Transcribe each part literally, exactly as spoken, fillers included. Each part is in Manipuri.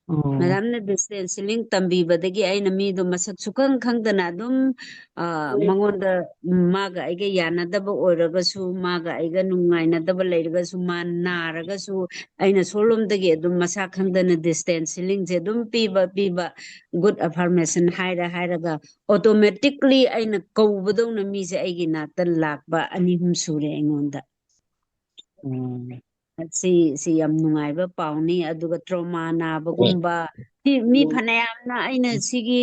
ꯑꯣ꯫ ꯃꯦꯗꯥꯝꯅ distance healing ꯇꯝꯕꯤꯕꯗꯒꯤ ꯑꯩꯅ ꯃꯤꯗꯣ ꯃꯁꯛ ꯁꯨꯈꯪ ꯈꯪꯗꯅ ꯑꯗꯨꯝ, ꯑ, ꯎꯝ꯫ ꯃꯉꯣꯟꯗ, ꯎꯝ, ꯃꯥꯒ ꯑꯩꯒ ꯌꯥꯅꯗꯕ ꯑꯣꯏꯔꯒꯁꯨ, ꯃꯥꯒ ꯑꯩꯒ ꯅꯨꯡꯉꯥꯏꯅꯗꯕ ꯂꯩꯔꯒꯁꯨ, ꯃꯥ ꯅꯥꯔꯒꯁꯨ, ꯑꯩꯅ ꯁꯣꯝꯂꯣꯝꯗꯒꯤ ꯑꯗꯨꯝ ꯃꯁꯥ ꯈꯪꯗꯅ distance healingꯁꯦ ꯑꯗꯨꯝ ꯄꯤꯕ, ꯄꯤꯕ, good affirmation ꯍꯥꯏꯔ ꯍꯥꯏꯔꯒ automatically ꯑꯩꯅ ꯀꯧꯕꯗꯧꯅ ꯃꯤꯁꯦ ꯑꯩꯒꯤ ꯅꯥꯛꯇ ꯂꯥꯛꯄ ꯑꯅꯤ ꯑꯍꯨꯝ ꯁꯨꯔꯦ ꯑꯩꯉꯣꯟꯗ꯫ ꯎꯝ꯫ ꯁꯤ, ꯁꯤ ꯌꯥꯝ ꯅꯨꯡꯉꯥꯏꯕ ꯄꯥꯎꯅꯤ꯫ ꯑꯗꯨꯒ trauma ꯅꯥꯕꯒꯨꯝꯕ, ꯃꯤ, ꯃꯤ ꯎꯝ꯫ ꯐꯅꯌꯥꯝꯅ ꯑꯩꯅ ꯁꯤꯒꯤ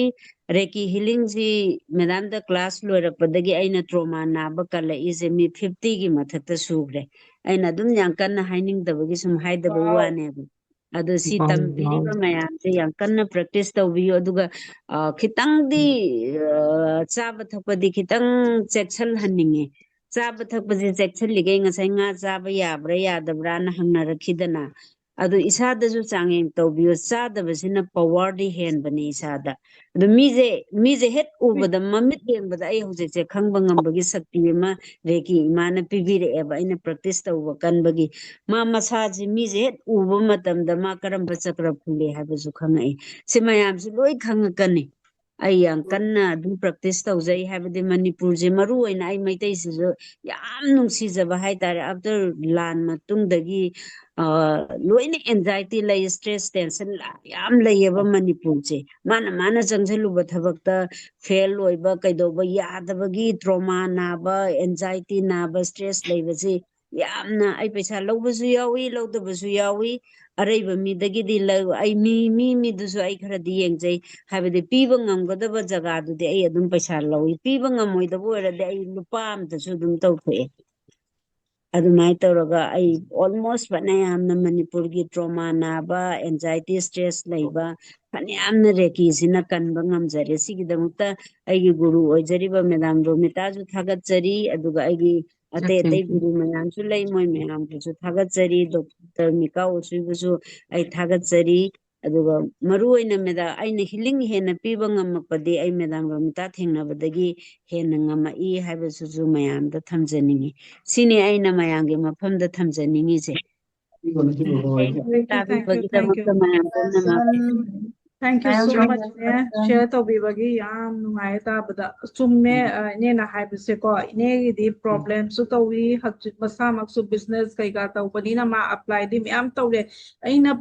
Reiki healingꯁꯤ ꯃꯦꯗꯥꯝꯗ class ꯂꯣꯏꯔꯛꯄꯗꯒꯤ ꯑꯩꯅ trauma ꯅꯥꯕ ꯀꯜꯂꯛꯏꯁꯦ ꯃꯤ fiftyꯒꯤ ꯃꯊꯛꯇ ꯁꯨꯈ꯭ꯔꯦ꯫ ꯑꯩꯅ ꯑꯗꯨꯝ ꯌꯥꯝ ꯀꯟꯅ ꯍꯥꯏꯅꯤꯡꯗꯕꯒꯤ ꯁꯨꯝ ꯍꯥꯏꯗꯕꯒꯤ ꯋꯥꯅꯦꯕ꯫ ꯑꯗꯣ ꯁꯤ ꯎꯝ, ꯇꯝꯕꯤꯔꯤꯕ ꯎꯝ꯫ ꯃꯌꯥꯝꯁꯦ ꯌꯥꯝ ꯀꯟꯅ practice ꯇꯧꯕꯤꯌꯨ꯫ ꯑꯗꯨꯒ, ꯑ, ꯈꯤꯇꯪꯗꯤ, ꯑ, ꯆꯥꯕ ꯊꯛꯄꯗꯤ ꯈꯤꯇꯪ ꯆꯦꯛꯁꯤꯜꯍꯟꯅꯤꯡꯉꯦ꯫ ꯆꯥꯕ ꯊꯛꯄꯁꯦ ꯆꯦꯛꯁꯤꯜꯂꯤꯈꯩ ꯉꯁꯥꯏ ꯉꯥ ꯆꯥꯕ ꯌꯥꯕ꯭ꯔꯥ ꯌꯥꯗꯕ꯭ꯔꯥꯅ ꯍꯪꯅꯔꯛꯈꯤꯗꯅ, ꯑꯗꯨ ꯏꯁꯥꯗꯁꯨ ꯆꯥꯡꯌꯦꯡ ꯇꯧꯕꯤꯌꯨ꯫ ꯆꯥꯗꯕꯁꯤꯅ powerꯗꯤ ꯍꯦꯟꯕꯅꯦ ꯏꯁꯥꯗ꯫ ꯑꯗꯨ ꯃꯤꯁꯦ, ꯃꯤꯁꯦ ꯍꯦꯛ ꯎꯕꯗ, ꯃꯃꯤꯠ ꯌꯦꯡꯕꯗ ꯑꯩ ꯍꯧꯖꯤꯛꯁꯦ ꯈꯪꯕ ꯉꯝꯕꯒꯤ ꯁꯛꯇꯤ ꯑꯃ Reiki ꯏꯃꯥꯅ ꯄꯤꯕꯤꯔꯛꯑꯦꯕ, ꯑꯩꯅ practice ꯇꯧꯕ ꯀꯟꯕꯒꯤ꯫ ꯃꯥ ꯃꯁꯥꯁꯤ ꯃꯤꯁꯦ ꯍꯦꯛ ꯎꯕ ꯃꯇꯝꯗ ꯃꯥ ꯀꯔꯝꯕ ꯆꯀ꯭ꯔ ꯐꯨꯜꯂꯤ ꯍꯥꯏꯕꯁꯨ ꯈꯪꯉꯛꯏ꯫ ꯁꯤ ꯃꯌꯥꯝꯁꯤ ꯂꯣꯏ ꯈꯪꯉꯛꯀꯅꯤ꯫ ꯑꯩ ꯌꯥꯝ ꯀꯟꯅ ꯑꯗꯨꯝ practice ꯇꯧꯖꯩ, ꯍꯥꯏꯕꯗꯤ ꯃꯅꯤꯄꯨꯔꯁꯦ, ꯃꯔꯨ ꯑꯣꯏꯅ ꯑꯩ ꯃꯩꯇꯩꯁꯤꯁꯨ ꯌꯥꯝ ꯅꯨꯡꯁꯤꯖꯕ ꯍꯥꯏꯇꯥꯔꯦ꯫ After ꯂꯥꯟ ꯃꯇꯨꯡꯗꯒꯤ, ꯑ, ꯂꯣꯏꯅ anxiety ꯂꯩ, stress, tension ꯌꯥꯝ ꯂꯩꯌꯦꯕ ꯃꯅꯤꯄꯨꯔꯁꯦ꯫ ꯃꯥꯅ, ꯃꯥꯅ ꯆꯪꯁꯤꯜꯂꯨꯕ ꯊꯕꯛꯇ fail ꯑꯣꯏꯕ, ꯀꯩꯗꯧꯕ ꯌꯥꯗꯕꯒꯤ trauma ꯅꯥꯕ, anxiety ꯅꯥꯕ, stress ꯂꯩꯕꯁꯤ ꯌꯥꯝꯅ, ꯑꯩ ꯄꯩꯁꯥ ꯂꯧꯕꯁꯨ ꯌꯥꯎꯏ, ꯂꯧꯗꯕꯁꯨ ꯌꯥꯎꯏ꯫ ꯑꯔꯩꯕ ꯃꯤꯗꯒꯤꯗꯤ ꯂꯧ-, ꯑꯩ ꯃꯤ, ꯃꯤ, ꯃꯤꯗꯨꯁꯨ ꯑꯩ ꯈꯔꯗꯤ ꯌꯦꯡꯖꯩ꯫ ꯍꯥꯏꯕꯗꯤ ꯄꯤꯕ ꯉꯝꯒꯗꯕ ꯖꯒꯥꯗꯨꯗꯤ ꯑꯩ ꯑꯗꯨꯝ ꯄꯩꯁꯥ ꯂꯧꯏ꯫ ꯄꯤꯕ ꯉꯝꯃꯣꯏꯗꯕ ꯑꯣꯏꯔꯗꯤ ꯑꯩ ꯂꯨꯄꯥ ꯑꯃꯇꯁꯨ ꯑꯗꯨꯝ ꯇꯧꯊꯣꯛꯑꯦ꯫ ꯑꯗꯨꯃꯥꯏꯅ ꯇꯧꯔꯒ ꯑꯩ almost ꯐꯅꯌꯥꯝꯅ ꯃꯅꯤꯄꯨꯔꯒꯤ trauma ꯅꯥꯕ, anxiety, stress ꯂꯩꯕ ꯐꯅꯌꯥꯝꯅ Reikiꯁꯤꯅ ꯀꯟꯕ ꯉꯝꯖꯔꯦ꯫ ꯁꯤꯒꯤꯗꯃꯛꯇ ꯑꯩꯒꯤ ꯒꯨꯔꯨ ꯑꯣꯏꯖꯔꯤꯕ ꯃꯦꯗꯥꯝ ꯔꯣꯃꯤꯇꯥꯁꯨ ꯊꯥꯒꯠꯆꯔꯤ, ꯑꯗꯨꯒ ꯑꯩꯒꯤ ꯑꯇꯩ ꯑꯇꯩ ꯒꯨꯔꯨ ꯃꯌꯥꯝꯁꯨ ꯂꯩ, ꯃꯣꯏ ꯃꯌꯥꯝꯕꯨꯁꯨ ꯊꯥꯒꯠꯆꯔꯤ꯫ ꯗꯣꯛꯇꯔ ꯃꯤꯀꯥ ꯑꯣꯁꯨꯏꯕꯨꯁꯨ ꯑꯩ ꯊꯥꯒꯠꯆꯔꯤ꯫ ꯑꯗꯨꯒ ꯃꯔꯨ ꯑꯣꯏꯅ ꯃꯦꯗꯥꯝ, ꯑꯩꯅ healing ꯍꯦꯟꯅ ꯄꯤꯕ ꯉꯝꯃꯛꯄꯗꯤ ꯑꯩ ꯃꯦꯗꯥꯝ ꯔꯣꯃꯤꯇꯥ ꯊꯦꯡꯅꯕꯗꯒꯤ ꯍꯦꯟꯅ ꯉꯝꯃꯛꯏ ꯍꯥꯏꯕꯁꯤꯁꯨ ꯃꯌꯥꯝꯗ ꯊꯝꯖꯅꯤꯡꯉꯤ꯫ ꯁꯤꯅꯤ ꯑꯩꯅ ꯃꯌꯥꯝꯒꯤ ꯃꯐꯝꯗ ꯊꯝꯖꯅꯤꯡꯉꯤꯁꯦ꯫ ꯇꯥꯕꯤꯕꯒꯤꯗꯃꯛꯇ ꯃꯌꯥꯝ ꯄꯨꯝꯅꯃꯛ Thank you so much, ꯏꯅꯦ, share ꯇꯧꯕꯤꯕꯒꯤ ꯌꯥꯝ ꯅꯨꯡꯉꯥꯏꯌꯦ ꯇꯥꯕꯗ꯫ ꯆꯨꯝꯃꯦ, ꯑ, ꯏꯅꯦꯅ ꯍꯥꯏꯕꯁꯦꯀꯣ, ꯏꯅꯦꯒꯤꯗꯤ problemꯁꯨ ꯇꯧꯏ, ꯍꯧꯖꯤꯛ ꯃꯁꯥꯃꯛꯁꯨ business ꯀꯩꯀꯥ ꯇꯧꯕꯅꯤꯅ ꯃꯥ applyꯗꯤ ꯃꯌꯥꯝ ꯇꯧꯔꯦ꯫ ꯑꯩꯅ